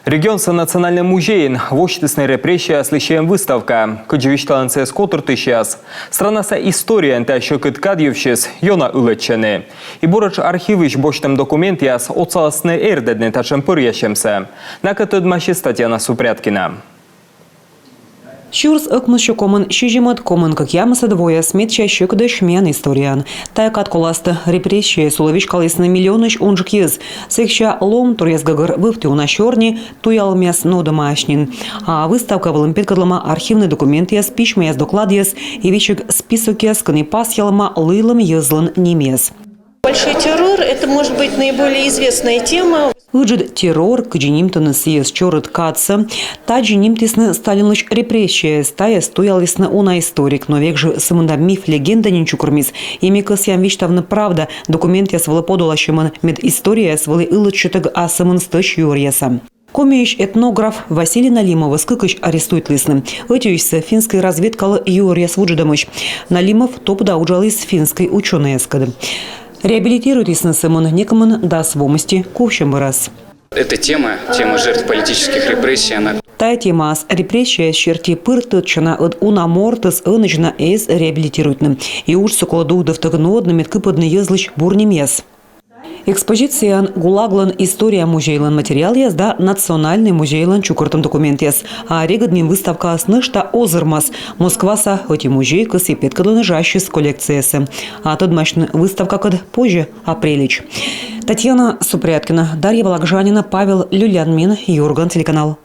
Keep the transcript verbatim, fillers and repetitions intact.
Регионса национальнӧй музейын восьтісны репрессияяслысь выставка. Кыдзи висьталӧны сійӧс котыртысьяс, странаса историяын та сьӧкыд кад йывсьыс ёна ылӧдчӧны. И буретш архивысь босьтӧм документъяс отсалісны эрдӧдны татшӧм пӧръясьӧмсӧ. Накӧд тӧдмасис Татьяна Супряткина. Сюрс ӧкмыссё комын сизимӧд — комын кӧкъямысӧд вояс медся сьӧкыдӧсь миян историяын. Тайӧ кад коластӧ репрессияяс улӧ веськалісны миллионысь унджык йӧз. Сэкся лоӧмторъяс гӧгӧр вывті уна сёрни, туялӧмъяс нуӧдӧмаӧсь нин. А выставка вылын петкӧдлӧма архивнӧй документъяс, письмӧяс, докладъяс и весиг списокъяс, кӧні пасъялӧма лыйлӧм йӧзлӧн нимъяс. Большой террор — это, может быть, наиболее известная тема. Ыджыд террор, кыдзи нимтӧны сійӧс чорыд кадсӧ. Тадзи нимтісны Сталинлысь репрессияяс, тайӧс туялісны уна историк, но век жӧ сымында миф-легенда нин чукӧрмис. И ми кӧсъям висьтавны правда документъяс вылӧ подуласьӧмӧн, мед историяяс вӧлі ылӧдчӧтӧг, а сӧмын стӧч юӧръяса. Комиысь этнограф Василий Налимовӧс кыкысь арестуйтлісны. Ӧтиысьсӧ финскӧй разведкалы юӧръяс вуджӧдӧмысь. Налимов топыда уджаліс финскӧй учёнӧйяскӧд. Реабилитируйтісны сӧмын некымын дас во мысти кувсьӧм бӧрас. Эта тема, тема жертв политических репрессий, она... Тайӧ темаыс репрессияяс серти пыр тӧдчана, ӧд уна мортӧс ӧнӧдз на эз реабилитируйтны. И уджсӧ колӧ дугдывтӧг нуӧдны, мед кыпӧдны йӧзлысь бур нимъяс. Экспозицияын ГУЛАГлӧн история музейлӧн материалъяс да Национальнӧй музейлӧн чукӧртӧм документъяс. А регыд нин выставкаыс нӧшта озырмас. Москваса ӧти музей кӧсйӧ петкӧдлыны жӧ ассьыс коллекциясӧ. А тӧдмасьны выставкакӧд позьӧ апрельӧдз. Татьяна Супряткина, Дарья Вологжанина, Павел Люлянмин, «Юрган» телеканал.